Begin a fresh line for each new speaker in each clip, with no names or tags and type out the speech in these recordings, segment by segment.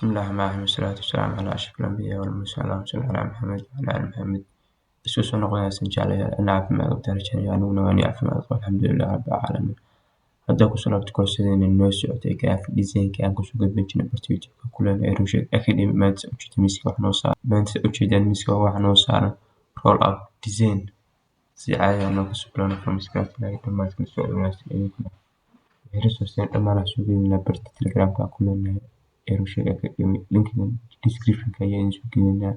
Bismillahi Rahmani Rahiim. Wasalaatu wasalaamu calaa ashrafil anbiyaa wal mursaliin. Allahumma salli calaa Muhammad wa calaa ali Muhammad. Isku soo noqonaysan jeclayaal, ana caafimaad qabtaan rajaynaya, aniguna waan caafimaad qaba, alxamdulillahi rabbil caalamiin. Hadda ku soo laabto koorsadeena noo socotay graphic design-ka aan kusoo gudbin jirnay barta YouTube-ka kulena ee Rushad Academy. Maanta ujeeda miiska wax noo saaran, maanta ujeedaan miiska wax noo saaran roll up design. Si caadi ah noo kasoo bilowno from scratch ilaa dhammaadka soo wanaagsan. Idinkuna waxay resource dhammaan aan soo gelinaa barta Telegramka aan ku leenahay ee Rushad Academy. Linkiga description-ka ayaan idin soo gelinaa.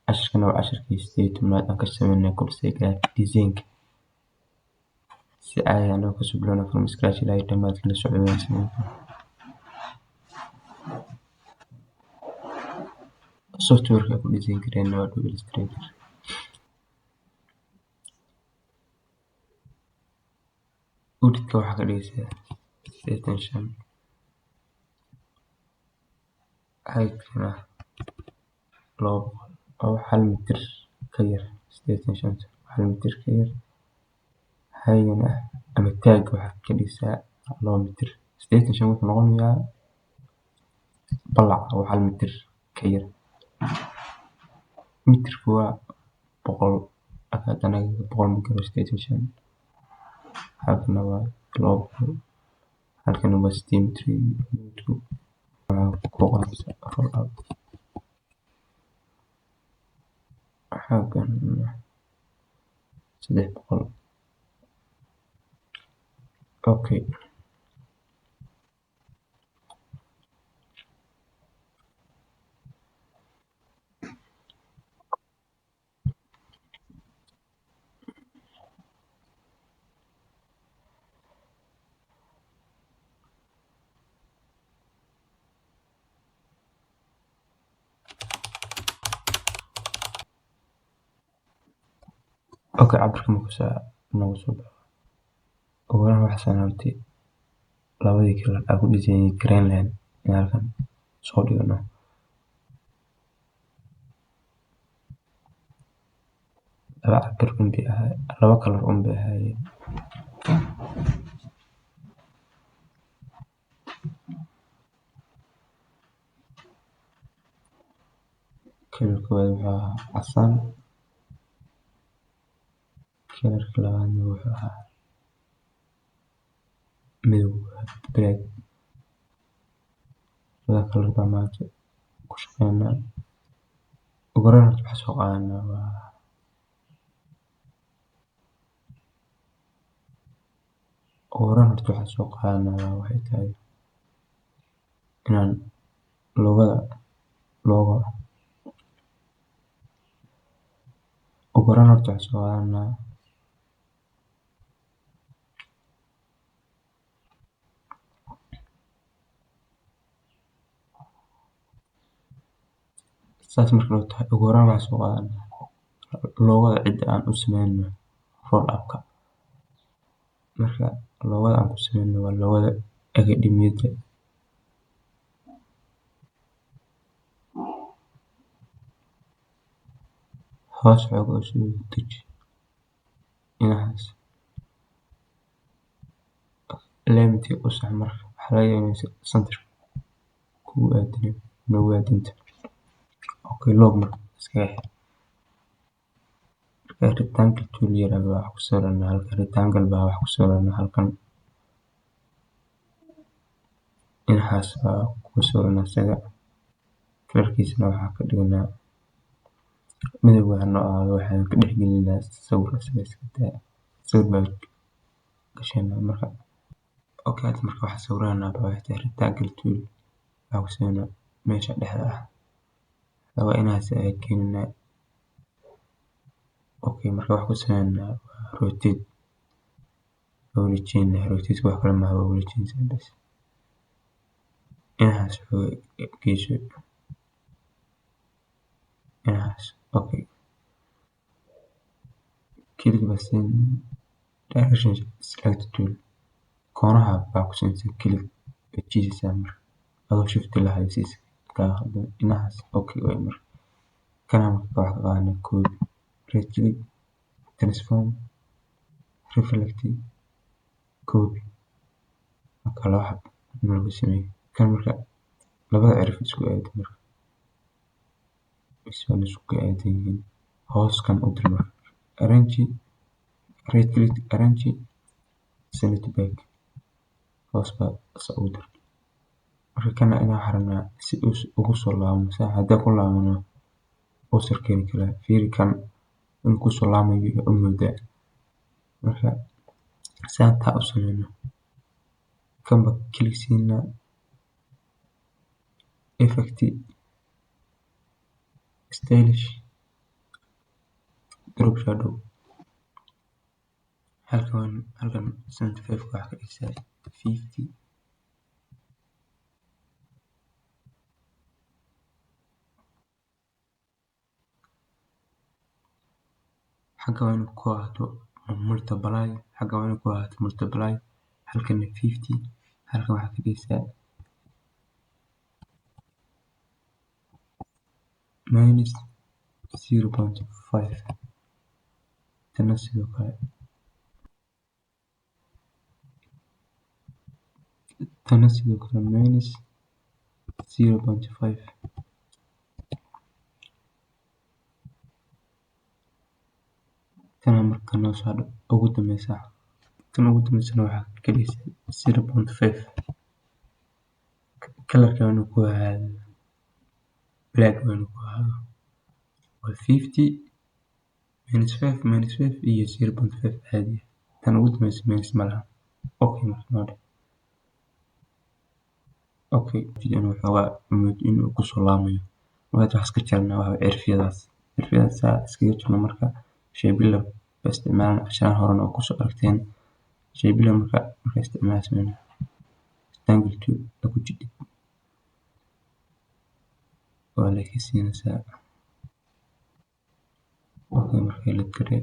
Casharkana waa casharkii 18aad aan ka sameynay koorsiga graphic design-ka. Si caadi ah noo kasoo bilowno from scratch ilaa dhammaadka la socdo wanaagsan. Software-ka ku design gareynaa waa Adobe Illustrator. Width-ka waxaa ka dhigaysaa 85, height-kana 200 oo 1 mitir ka yar, 85 1 mitir ka yar. Height-gana ama tag waxaad ka dhigaysaa 2 mitir. 85 wuxuu noqonayaa ballac oo 1 mitir ka yar. Mitirku waa 100, haddana 100 ma galo 85. Halkana waa 200, halkana waa 8 mitir. Waxaa ku qoraysaa roll up, xaggan 300. Okay. Okay, cabirka markuu saa noogu soo baxo, ugu horreyn waxaa saaran horta labadii kalar aan ku design gareyn lahayn in halkan soo dhigano. Laba cabir un bay ahaayeen, laba kalar un bay ahaayeen. Kalarka koowaad wuxuu ahaa casaan, kalarka labaadna wuxuu ahaa madow, black. Labada kalar baa maanta ku shaqeynaa. Ugu horreyn horta waxaan soo qaadanaa waa ugu horreyn horta waxaan soo qaadanaa waxay tahay inaan logo-da logo. Ugu horreyn horta waxaan soo qaadanaa saas marka loo tahay. Ugu horreyn waxaan soo qaadanaa logo-da cidda aan u sameynayno roll up-ka. Marka logo-da aan ku sameynayno waa logo-da akademiyadda. Hoos xoogaa u soo deji dhinacaas. Alignment-ka u sax. Marka waxaa laga yaabaa inay center kugu aadanin, noogu aadanta. Okay, lock marka iskaga xir. Marka rectangle tool yar baa wax ku sawiranaa halkan, rectangle baa wax ku sawiranaa halkan, dhinacaas baa ku sawiranaa isaga. Kalarkiisana waxaa ka dhiganaa midowga ha noo ahaado. Waxaan ka dhex gelinaa sawir, isaga iska daa, sawir baa gashanaa marka. Okay, hadda marka waxaan sawiranaa baa waxay tahay rectangle tool. Waxaan ku sawiranaa meesha dhexda ah, waa inaas ayaa keeninaa. Okay, marka waxaan ku sameynaa rotate, waa wareejinaa. Rotate wax kale maaha, waa wareejinaysaa bas. Dhinacaas geyso, dhinacaas. Okay, click baa siin, direction select tool, koonaha baa ku siinaysaa click, waad jiidaysaa marka adoo shift la hayo si kaa khaldan dhinacaas. Okay waay. Marka kana marka waxaa ka qaadanaa copy, right click, transform, reflect, copy. Marka laba xabo lagu sameeyay kan marka Labada cirif isku aadi marka, bas waa isku aadan yihiin. Hoos kan u dir marka, arrange, right click, arrange, send to back. Hoos baa saa ugu dir. Marka kana inaa waxaan rabnaa si uu ugu soo laabmo. Saa haddii ku laabano uusan keeni karaa. Fiiri, kan inuu kusoo laabmayo u moodaa. Marka saan taa u sameyno, kan ba click siinaa, effect, stylish, drop shadow. Halkan 75 waxaa ka dhigtaa 50. Xagga waa inuu ku ahaato multiply, xagga waa inuu ku ahaato multiply. Halkan 50, halkan waxaa ka dhigtaa minus 0.5. Tana sidoo kale, tana sidoo kale minus 0.5. Tana marka noo soo hadho ugu dambeysa, tan ugu dambeysana waxaa ka dhigtaa 0.5. Colorka waa inuu ku ahaado black, waa inuu ku ahaado. Waa 50, minus 5, minus 5 iyo 0.5 caadi ah. Tan ugu dambeysa minus ma laha. Okay, marka noo dheh okay. Inuu waxoogaa inuu kusoo laabmayo. Marka waxaan iska jarnaa waxa cirifyadaas, cirifyadaas saa iskaga jarno. Marka shape builder ba isticmaalna, casharaan horena oo kusoo aragteen shape builder. Marka isticmaalayso rectangle tool ku jidhid, waa la ekeysiinaysaa. Okay, marka la garee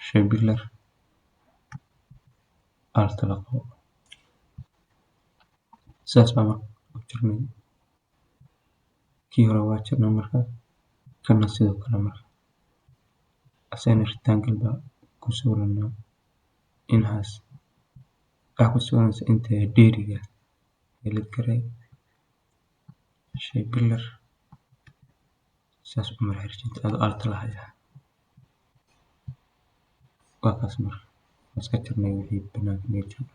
shape builder, alt la qabo, saas baa marka u jarnay. Kii hore waa jarnay, marka kana sidoo kale. Marka asagana rectangle baa ku sawiranaa, inahaas waxaa ku sawiranaysa inta dheeriga. Highlight garee, shape builder, saas u mara xirjinta adoo alt la haya. Waa kaas. Marka waan iska jarnay wixii banaanka naga jiro.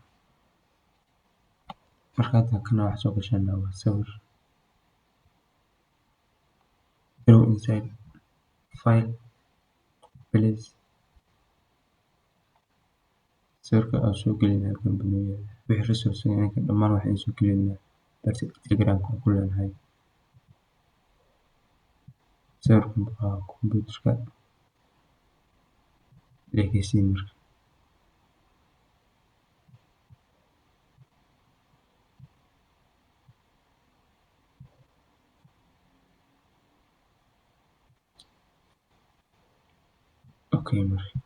Marka hadda kana waxaa soo gashanaa waa sawir. Draw inside, file, place. Sawirka aan soo gelinay halkan buu noo yahay. Wixii resource dhammaan waxaan soo gelinaa barta Telegramka aan ku leenahay. Sawirkan waa computerka leekeysiin marka. Okay, marka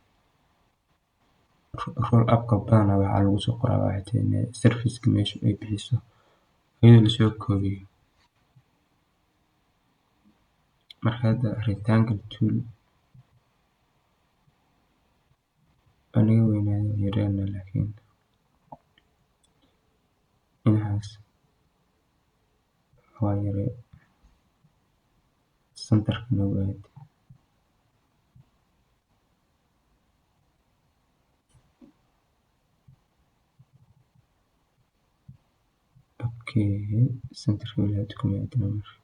roll upka badanaa waxaa lagu soo qoraa waxay tahay serviceka meesha ay bixiso iyadoo lasoo koobiyo. Marka hadda rectangle tool waa naga weynaaday, yareena, laakiin inahaas waa yaree, centerka noogu aad. Okay, centerka weli hada kuma aadina. Marka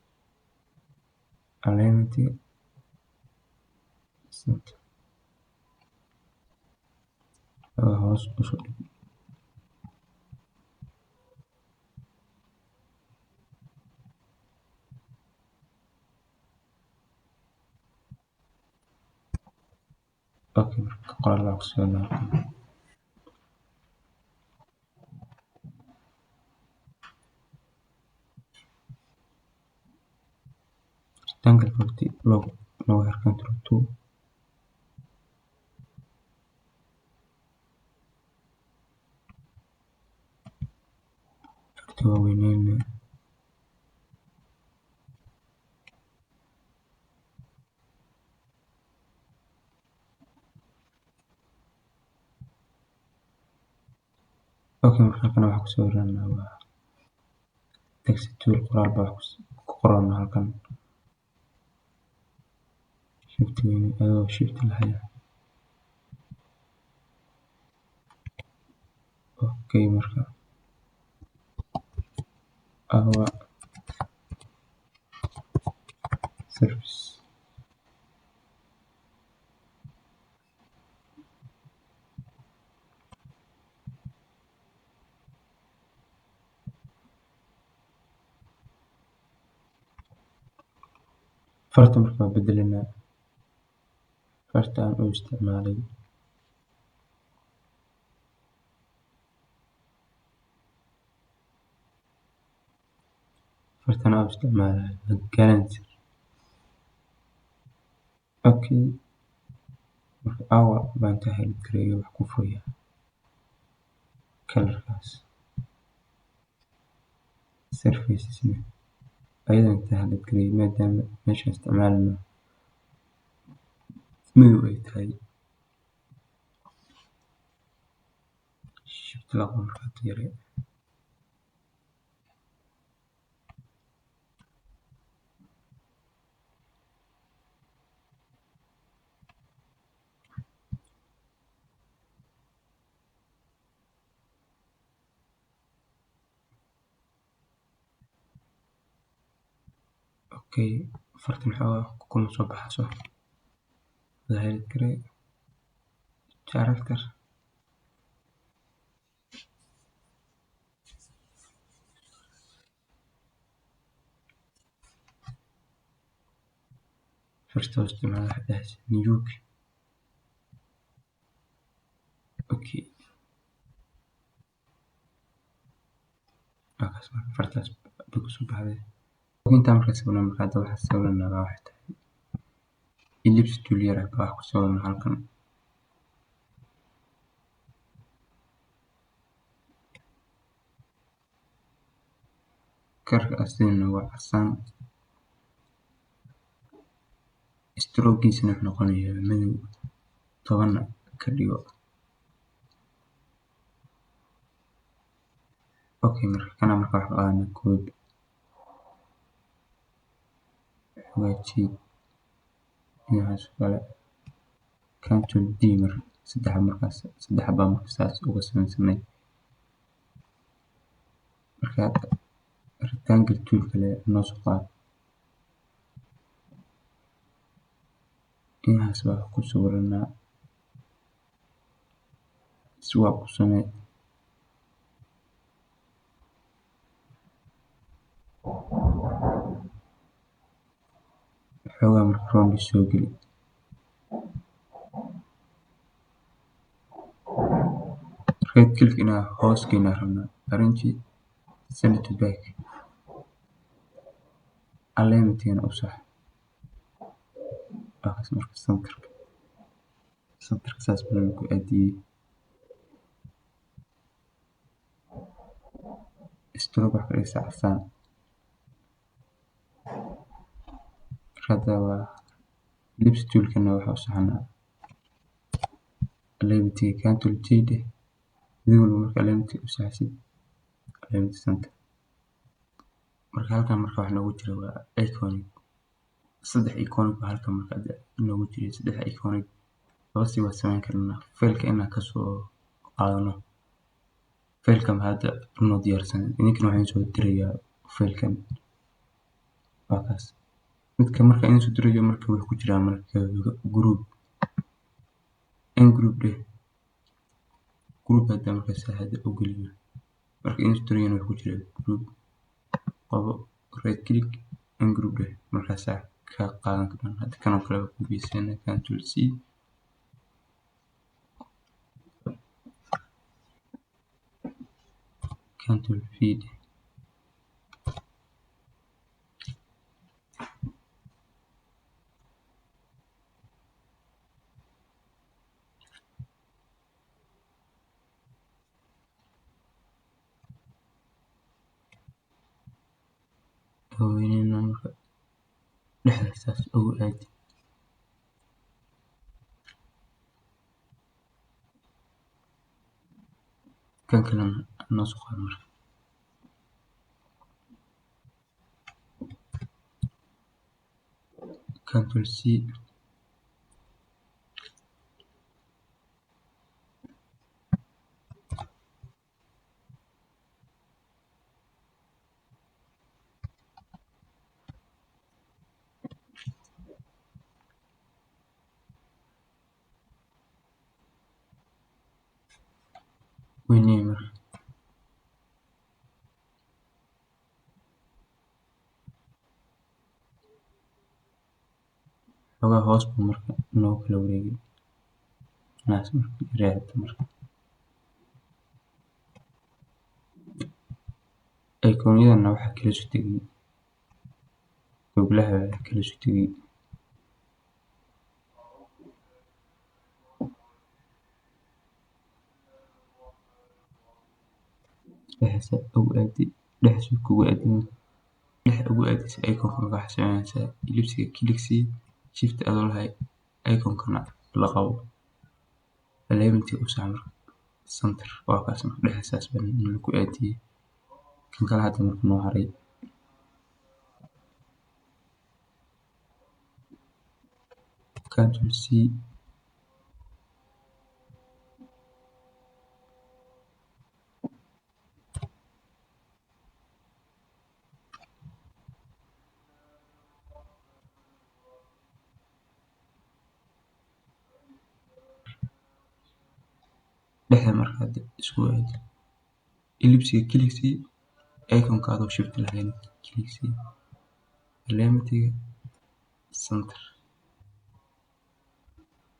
alignment center, hoos usoo dhig. Okay, marka qoraal baa ku soo halkan. Rectangle horti loo noogu xir control two. Horta waa weyneynaa. Okay, marka halkan waxaan ku sawiranaa waa text tool, qoraal baa wax ku qoran halkan. Shift weyne adoo shift lahaya. Okay, marka our service. Farta marka waa bedelinaa, farta aan u isticmaalay fartan aan u isticmaalay Galanti. Okay, marka our baan inta highlight gareeyo wax ku furaya colorkaas. Surfaces ne ayadan inta highlight gareeyo maadaama meesha isticmaalno madow ay tahay. Shift labo markaa yare. Okay, fartan xoogaa kuma soo baxayso. Wada highlight garee character. Farta oo isticmaala waxay Nuke. Okay. Markaas fartaas bay ku soo baxday. Intaan markaa sawirnaa, marka hadda waxaan sawirnaa waxay tahay ellipse tool yar baa wax ku sawiran halkan. Karka asigana waa casaan. Stroke-giisana wuxuu noqonayaa madow, 10 ka dhigo. Okay, marka kana marka wax qaadana code hagaajiid dhinacaas kale. Control D marka saddex markaas saddex baa marka saas uga samaysanay. Marka rectangle tool kale noo soo qaad. Inahaas baa ku sawiranaa. Swap ku samee. Xoogaa marka round soo geli. Right click inaa hoos geynaa rabnaa. Arrange send to back. Alignment-gana u sax. Markaas marka center-ka. Center-ka saas baan ku aadiyay. Stroke wax ka dhigaysaa casaan. Hadda waa ellipse tool-kana waxa u saxnaa alignment-ga Control J dheh. Mid walba marka alignment u saxsid alignment center. Marka halkan marka wax noogu jira waa iconic. Saddex iconic baa halkan marka noogu jiray. Saddex iconic laba si waa samayn karnaa. File-ka inaan ka soo qaadano. File-kan hadda noo diyaarsan. Idinkana waxaan soo dirayaa file-kan. Waa kaas. Midka marka idin soo dirayo marka wuxuu ku jiraa marka group. Ungroup dheh. Group hadda marka hadda u geliyo. Marka idin soo dirayo wuxuu ku jiraa group. Qabo right click ungroup dheh. Markaasaa ka qaadan karnaa. Hadda kan oo kale waa ku geysana Control C. Control V dheh. Weyneyna marka dhexda saas ugu aadi. Kan kalena noo soo qaad marka. Control C. Weynee marka. Xogaa hoos buu marka noo kala wareegay. Naas marka reebta marka. Icon-yadana waxaa kala soo tegay Googlaha kala soo tegay. Dhexda ugu aadi, dhexda kugu aadi, dhex ugu aadis icon-ka marka waxaa sameynaysaa ellipse click sii, shift adoo lahay icon-kana la qabo. Alignment u sax marka center waa kaas marka dhexda saas baa ku aadiyay. Kan kale hadda marka noo haray. Control C. Dhexda marka hadda isku aadi. Ellipse click sii, icon-ka adoo shift lahayn click sii. Alignment center.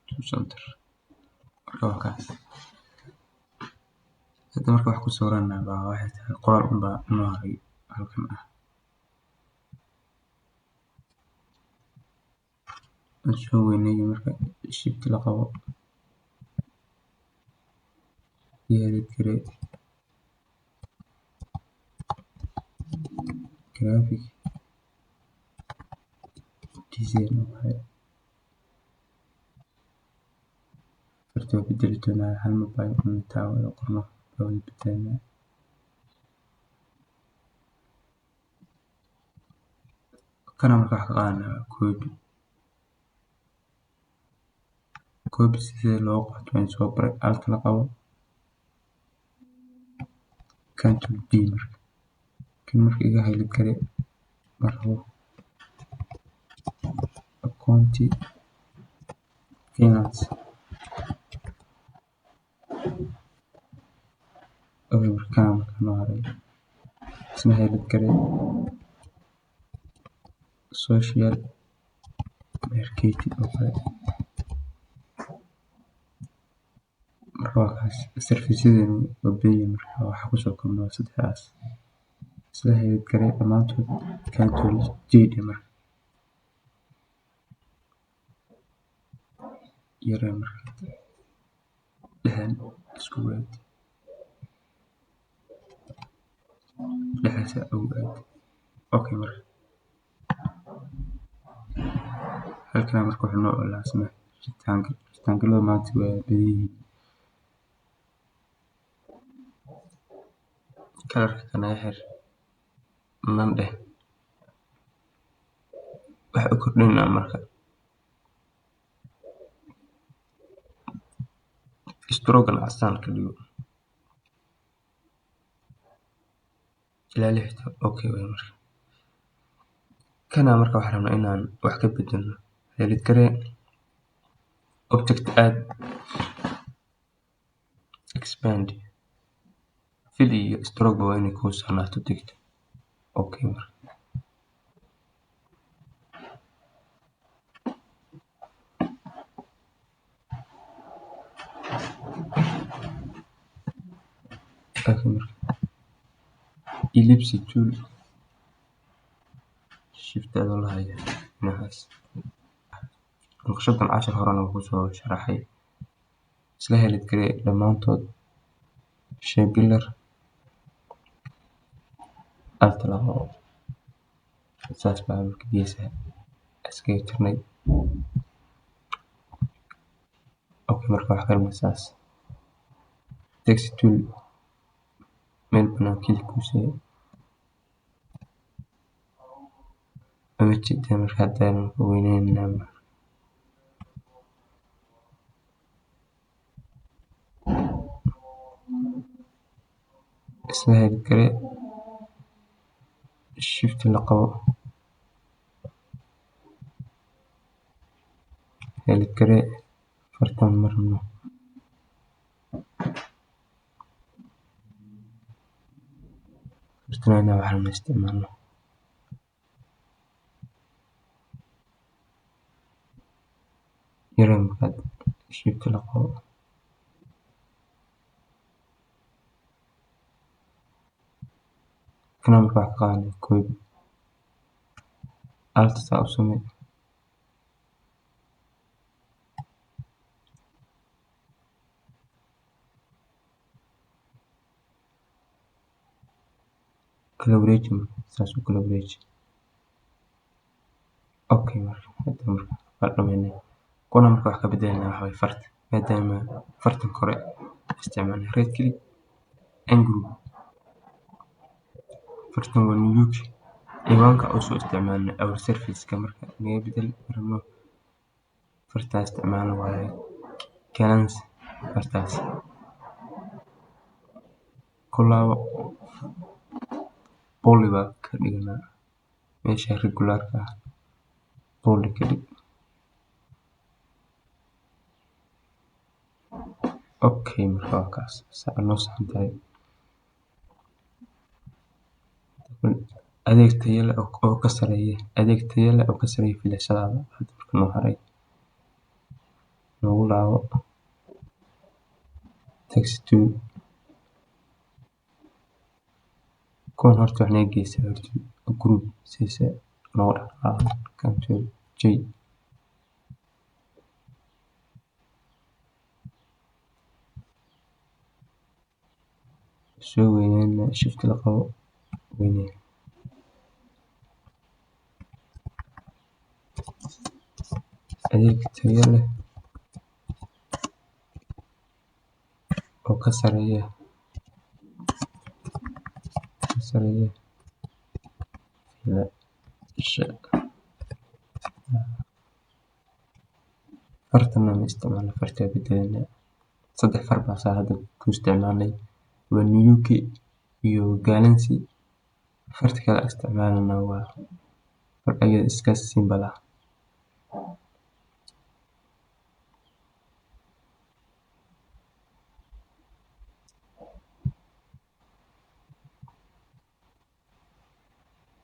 To center. Marka waa kaas. Hadda marka wax ku sawirana baa waxay tahay qoraal un baa noo haray halkan ah. Aan soo weyneeyo marka shift la qabo. Yeelid kare. Graphic design oo kale. Farta waa bedeli doonaa hal mar baa intaa wada qorno baa wada bedelanaa. Kana marka wax ka qaadanaa copy. Copy sidee loo qaato waan soo baray alt la qabo. Control B marka. Kan marka iga highlight kare ma rabo. Account finance. Okay, marka kana marka noo haray. Isna highlight kare. Social marketing oo kale. Marka waa kaas service-yadeenu waa badan yihiin marka waxa ku soo koobnaa saddexdaas. Isla highlight kare dhammaantood Control J dheh marka. Yaree marka. Dhexdan isku aadi. Dhexdaas ugu aadi. Okay marka. Halkan marka wuxuu noo olaa isna rectangle. Rectangle maanta waa badan yihiin. Kalarka kana xir none dheh. Wax u kordhinaa marka. Stroke casaan ka dhigo. Ilaa lixda okay way marka. Kana marka waxaan rabnaa inaan wax ka bedelno. Highlight kare. Object add. Expand. Fill iyo stroke ba waa inay kuu saarnaato degto. Okay marka. Okay marka. Ellipse tool. Shift adoo la hayo dhinacaas. Naqshadan cashar horena wuu kusoo sharaxay. Isla highlight kare dhammaantood. Shape builder. Alt la qabo. Saas baa marka geesaha iskaga jirnay. Okay marka wax kale ma saas. Text tool. Meel banaan click ku sii. Ama jeedaan marka haddaan weyneynaa. Isla heli kare shift la qabo. Heli kare fartan marno. Fartan waxaan isticmaalno. Yaree markaad shift la qabo. Kana marka wax ka qaadanay copy. Alt saa u samee. Kala wareeji marka, saas u kala wareeji. Okay marka, hadda marka waa dhamaynay. Kuna marka wax ka bedelna waxa way farta. Maadaama fartan kore isticmaalnay right click ungroup. Fartan waa Niyuki. Ciwaanka oo soo isticmaalnay our service ka marka naga bedel marno farta isticmaalno waaye Galaxy fartaas. Ku laabo bold baa ka dhignaa meesha regular ka ah bold ka dhig. Okay marka waa kaas saa noo saxan tahay. Adeeg tayo leh oo ka sareeya, adeeg tayo leh oo ka sareeya filashadaada. Hadda marka noo haray noogu laabo text tool. Kuwan horta wax naga geysa horta group siisa noo dhaqaaqo Control J. Soo weyneyna shift la qabo weynee. Adeeg tayo leh oo ka sareeya, ka sareeya filasha. Fartan aan isticmaalno farta bedelna. Saddex far baa saa hadda ku isticmaalnay. Waa Niyuki iyo Galaxy. Farta kale isticmaalna waa far ayada iska simple ah.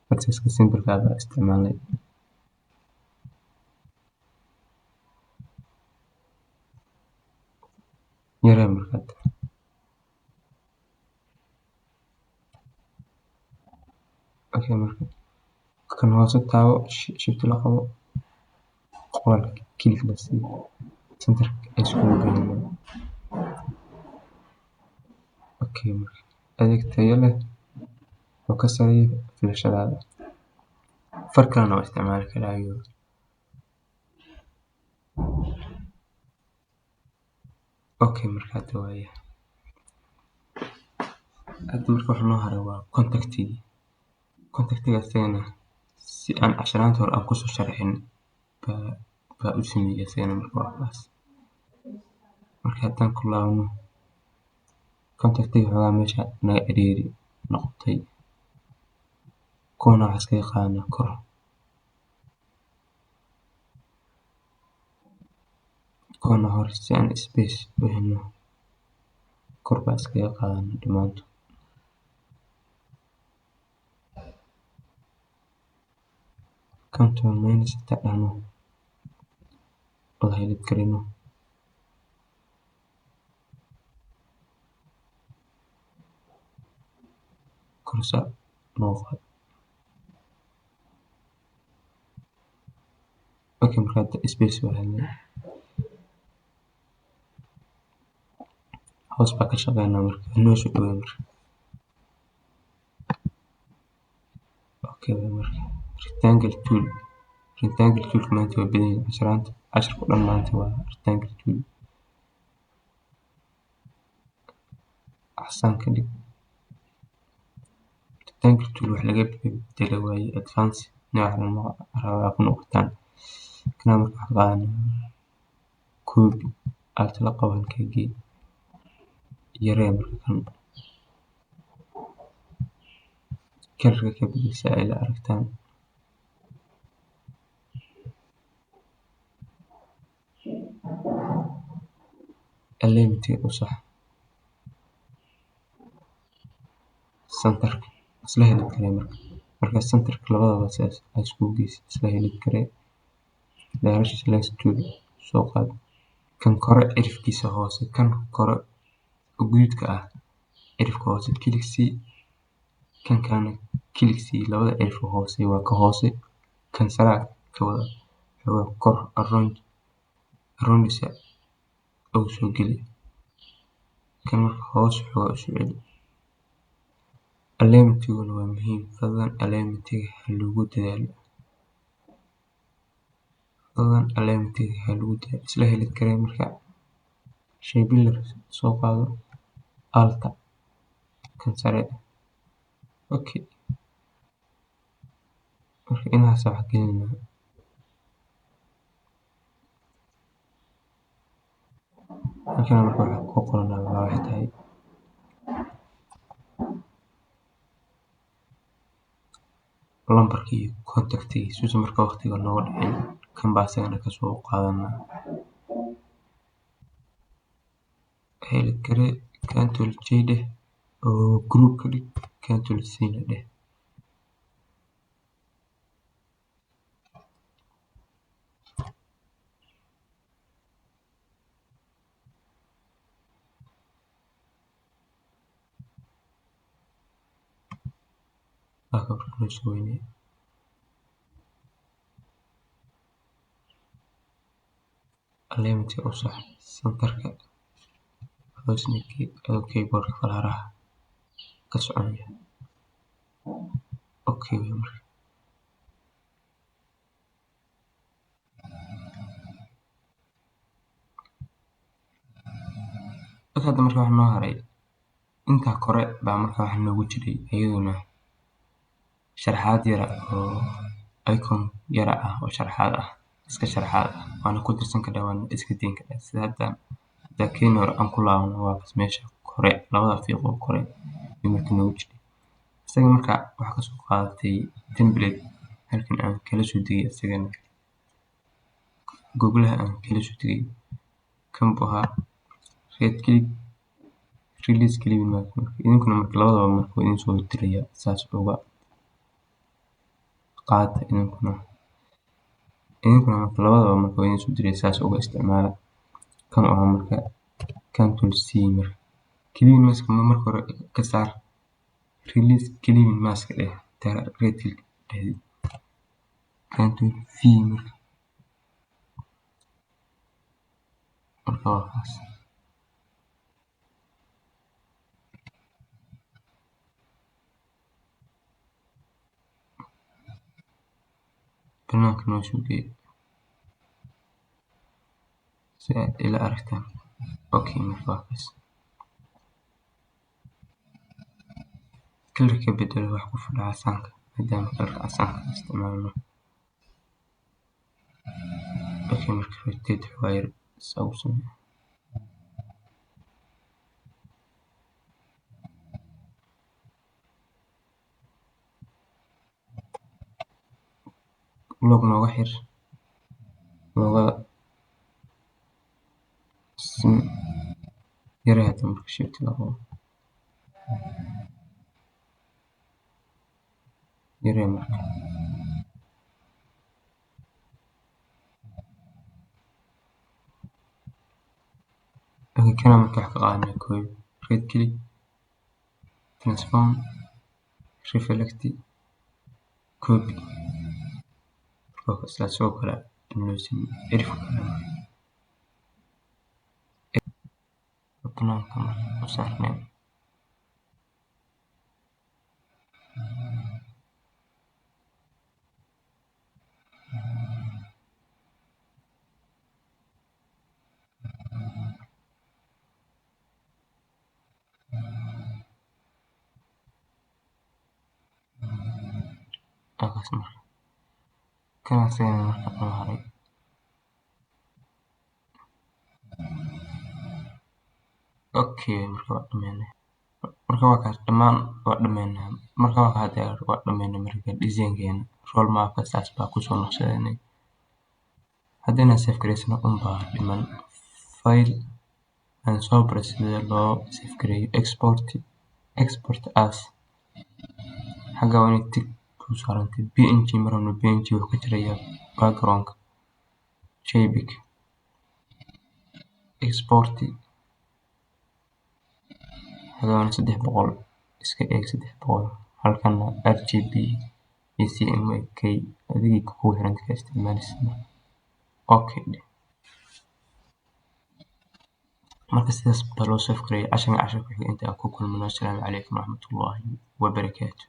Farta iska simple ka baa isticmaalnay. Yaree markaad. Okay marka kan hoose taabo shift la qabo qoraalka click la sii center isku geeyno. Okay marka adeeg tayo leh oo ka sareeya filashadaada. Far kalena waa isticmaali karaa iyo okay marka hadda waaye. Hadda marka waxa noo haray waa contactigi. Contactiga asagana si aan casharaanta hore aan kusoo sharxin baa u sameeyay asagana marka waa kaas. Marka haddaan ku laabno contactiga xogaa meesha naga ciriiri noqotay. Kuwana waxaa iskaga qaadanaa kor. Kuwana hor si aan space u helno kor baa iskaga qaadanaa dhammaantood. Control minus inta dhahno wada highlight gareyno. Kor saa noo qaad. Okay marka hadda space waa helnay. Hoos baa ka shaqeynaa marka noo soo dhaweey marka. Okay marka rectangle tool. Rectangle tool maanta waa badan yahay casharaanta. Casharku dhan maanta waa rectangle tool. Casaan ka dhig. Rectangle tool wax laga bedelo waaye, advance nooca rabaa ku noqotaan. Kana marka wax ka qaadanaa copy, alt la qabo, halkaa gee, yaree. Marka kan colorka ka bedel si ay la aragtaan. Alignment u sax, centerka isla heli karee. Marka centerka labadaba sidaas aad iskugu geysid, isla heli karee. Direction lines tool soo qaad, kan kore cirifkiisa hoose, kan kore oo guduudka ah cirifka hoose click sii, kan kalena click sii. Labada cirif hoose waa ka hoose, kan sare ka wada xoogaa kor around aroundisa ugu soo geli. Kan marka hoos xoogaa usoo celi. Alignmentiguna waa muhiim. Fadlan alignmentiga ha lagu dadaalo. Fadlan alignmentiga ha lagu dadaalo. Isla heli karee. Marka shape builder soo qaado, alta kan sare. Okay, marka inahaas wax gelinayna. Halkan marka waxa ku qoranaa waa waxay tahay lambarkii iyo contactigii suusa. Marka waqtiga nooga dhicin, kan baa asagana kasoo qaadanaa. Heli kare, Control J dheh oo group ka dhig, Control C na dheh. Waa ka marka noo soo weynee. Alignment u sax, centerka hoosna gee adoo keyboardka falaaraha ka soconaya. Okay wey. Marka hadda marka waxa noo haray intaa kore baa marka waxa noogu jiray iyaduna sharaxaad yara oo icon yara ah oo sharaxaad ah, iska sharaxaad ah. Waana ku darsan kartaa, waana iska dayn kartaa. Sida hadda keen hore aan ku laabano, waa kas meesha kore labada fiiq oo kore iyo marka noogu jiray isaga. Marka waxaa kasoo qaadatay template halkan aan kala soo degay, isagana googlaha aan kala soo degay. Kan buu ahaa right click, release clipping mask. Marka idinkuna marka labadaba marka waa idin soo diraya, saas uga qaata. Idinkuna marka labadaba marka waa idin soo diraya, saas uga isticmaala. Kan u ahaa marka Control C. Marka clipping mask marka hore ka saar, release clipping mask dheh, right click dheh, Control V. Marka waa kaas. Banaanka noo soo geey si aad ila aragtaan. Okay, marka waa kaas. Color ka bedelo, wax ku fadha casaanka maadaama colorka casaanka isticmaalno. Okay, marka rotate xoogaa yar saa u sameeyo. Lock nooga xir loogada yare. Hada marka shift la qabo yare marka. Okay, kana marka wax ka qaadanaa copy, right click, transform, reflect, copy. Marka isla sidoo kale noo sameeyay cirifka kale banaanka marka u saarneen. Waa kaas. Marka kan asagana marka noo haray. Okay, marka waa dhameynay. Marka waa kaas, dhammaan waa dhameynay. Marka waa hada waa dhameynay. Marka design-keena roll map-ka saas baa kusoo naqshadeynay. Haddana save gareysano unbaa dhiman. File aan soo baray sida loo save gareeyo. Export, export as. Xagga waa inay tick ku saarantay. PNG marano, PNG wuxuu ka jirayaa background-ka. JPEG, export. Xagga waa 300 iska eeg, 300. Halkana RGB iyo CMYK, adigii kugu xiranta ka isticmaalaysid. Okay dheh. Marka sidaas baa loo save gareeyay. Casharkan casharka xiga inta aan ku kulmano, assalaamu calaykum waraxmatullaahi wabarakaatu.